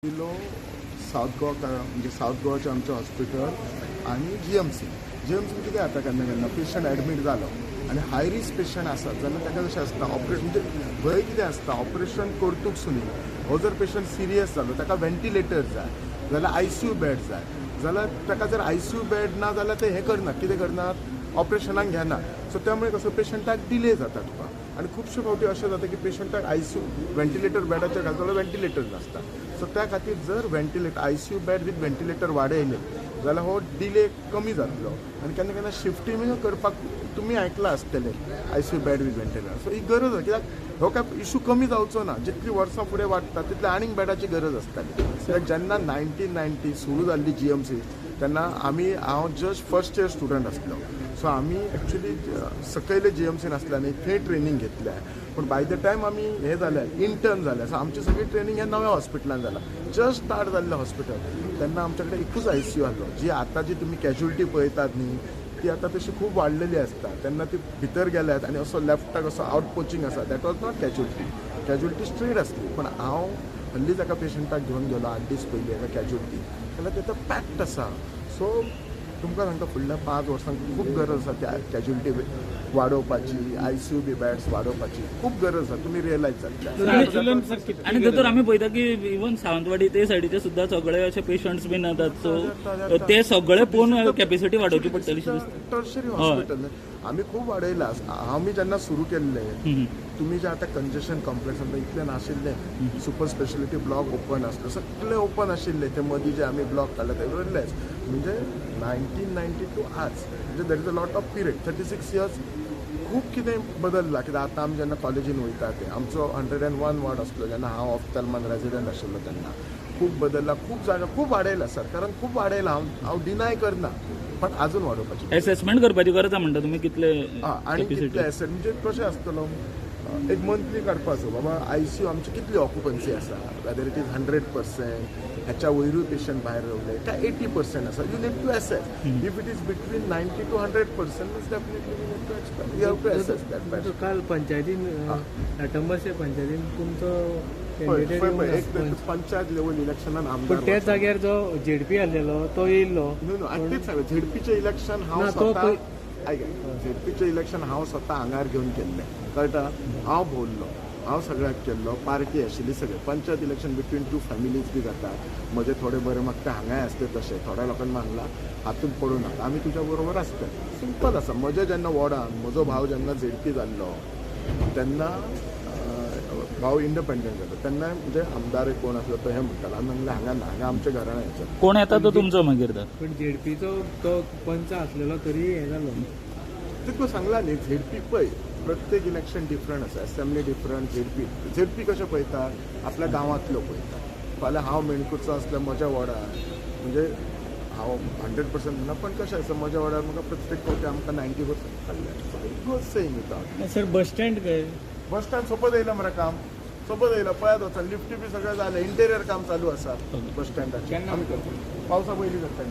दिलो सावथ गोवा म्हणजे सावथ गोवाचें आमचें हॉस्पिटल आनी जीएमसी. जीएमसी कितें जाता, केन्ना केन्ना पेशंट एडमीट जालो आनी हाय रिस्क पेशंट आसत जाल्यार ताका कशें आसता ऑपरेशन, म्हणजे भंय कितें आसता ऑपरेशन करतूच सुनी हो जर पेशंट सिरियस जालो ताका व्हेंटिलेटर जाय जाल्यार आयसीयू बेड जाय, जाल्यार ताका जर आयसीयू बेड ना जाल्यार ते हें करना, कितें करनात, ऑपरेशनाक घेना. सो त्यामुळे कसो पेशंटाक डिले जाता तुका. आनी खुबशे फावटी अशें जाता की पेशंटाक आयसीयू व्हेंटिलेटर बेडाचेर घालता जाल्यार व्हेंटिलेटर नासता. सो त्या खातीर जर ventilator ICU bed with ventilator वाडयले जाल्यार हो डिले कमी जातलो. आनी केन्ना केन्ना शिफ्टिंग करपाक तुमी आयकलां आसतलें ICU bed with ventilator. So ही गरज आसा, कित्याक हो काय इशू कमी जावचो ना, जितली वर्सां फुडें वाडटा तितले आनीक बेडाची गरज आसतली. कित्याक जेन्ना 1990 सुरू जाल्ली जीएमसी तेन्ना आमी, हांव जस्ट फर्स्ट इयर स्टुडंट आसलो. सो आमी एक्चुली सकयले जीएमसीन आसले न्ही थंय ट्रेनींग घेतल्या, पूण बाय the time आमी हें जालें इंटर्न जालें, सो आमची सगळी ट्रेनींग हें नव्या हॉस्पिटलान जालां, जस्ट स्टार्ट जाल्लें हॉस्पिटल. तेन्ना आमचे कडेन एकूच आयसीयू आसलो. जी आतां जी तुमी कॅज्युअलिटी पळयतात न्ही ती आतां तशी खूब वाडलेली आसता. तेन्ना ती भितर गेल्यात आनी असो लेफ्टाक असो आवट पोचिंग आसा, that was not casualty, casualty straight आसली. पूण हांव हल्लीच एका पेशंटाक घेवन गेलो 8 दीस पयलीं एका कॅज्युअलिटी, जाल्यार तें पॅक्ड आसा. सो तुमकां सांगता फुडल्या 5 वर्सांक खूब गरज आसा त्या कॅज्युअलिटी वाडोवपाची, आयसीयू बी बेड्स वाडोवपाची खूब गरज आसा. तुमी रियलायज जातले. आनी दोतोर आमी पळयता की इवन सावंतवाडी ते सायडीचे सुद्दां सगळे अशे पेशंट्स बीन येतात, सो ते सगळे पळोवन कॅपेसिटी वाडोवची पडटली. टर्शरी हॉस्पिटल आमी खूब वाडयला. आमी जेन्ना सुरू केल्ले तुमी जे आतां कंजेशन कॉम्प्लेक्स आमकां इतलें नाशिल्लें, सुपर स्पेशलिटी ब्लॉक ओपन आसलो, सगळे ओपन आशिल्ले. ते मदीं जे आमी ब्लॉक काडले ते रिलॅक्स, म्हणजे 1992 आज म्हणजे there is a lot of period, 36 years खूब कितें बदल्लां. कित्याक आतां आमी जेन्ना कॉलेजीन वयता ते आमचो 101 वॉर्ड आसलो जेन्ना हांव ऑफ्थल्मान रेजिडंट आशिल्लो तेन्ना, खूब बदल्ला, खूब जागा खूब वाडयला सरकारान, खूब वाडयला. हांव डिनाय करना, पण अजून वाडोवपाची एसेसमेंट करपाची गरज आसा म्हणटा तुमी कितले आनी कितले एसेट, म्हणजे कशें आसतलो एक मंथली काडपाचो, बाबा आयसीयू आमची कितली ऑक्युपन्सी आसा, वेदर it is 100% ह्याच्या वयरूय पेशंट भायर रावले काय 80% आसा. You need to assess if it is between 90 to 100% means definitely you need to expand, you have to assess that. काल पंचायतीन नटंबरचे पंचायतीन तुमचो पंचायत लेवल इलेक्शनान आमदार त्या जाग्यार जो झेडपी आसलेलो तो येयल्लो. न्हू न्हू तेच सांगलें, झेडपीचें इलेक्शन हांव स्वता, आयक, झेडपीचें इलेक्शन हांव स्वता आंगार घेवन केल्लें, कळटा. हांव भोवल्लो, हांव सगळ्याक केल्लो, पार्टी आशिल्ली सगळें. पंचायत इलेक्शन बिटवीन 2 फॅमिलीज बी जाता. म्हजे थोडे बरे म्हाका हांगाय आसले तशें थोड्या लोकांक मागला हातूंत पडूं नाका, आमी तुज्या बरोबर आसता, सिंपल आसा. म्हज्या जेन्ना वॉर्डान म्हजो भाव जेन्ना झेडपी जाल्लो तेन्ना भाव इंडिपेंडंट जालो तेन्ना म्हणजे आमदार कोण आसलो तो हें म्हणटालो, आमी म्हणलें हांगा ना, हांगा आमच्या घरान यायचो कोण येता तो तुमचो मागीर. पण झेडपीचो तो पंच आसलेलो तरी हें जालो, तितको सांगला न्ही. झेडपी पळय प्रत्येक इलेक्शन डिफरंट आसा, असेंब्ली डिफरंट. झेडपी झेडपी कशें पळयता, आपल्या गांवांतलो पळयता. फाल्यां हांव मेणकुरचो आसल्यार म्हज्या वॉर्डार, म्हणजे हांव 100% ना, पण कशें आसा म्हज्या वॉर्डार म्हाका प्रत्येक फावटी आमकां 90% काडलें. So it goes saying without. Sir bus stand खंय? बस स्टँड सोपत येयला मरे, काम सोपत येयला, पळयात वचून लिफ्टी बी सगळें जालें, इंटेरियर काम चालू आसा बस स्टँडाचें. केन्ना पावसा पयलीं करता.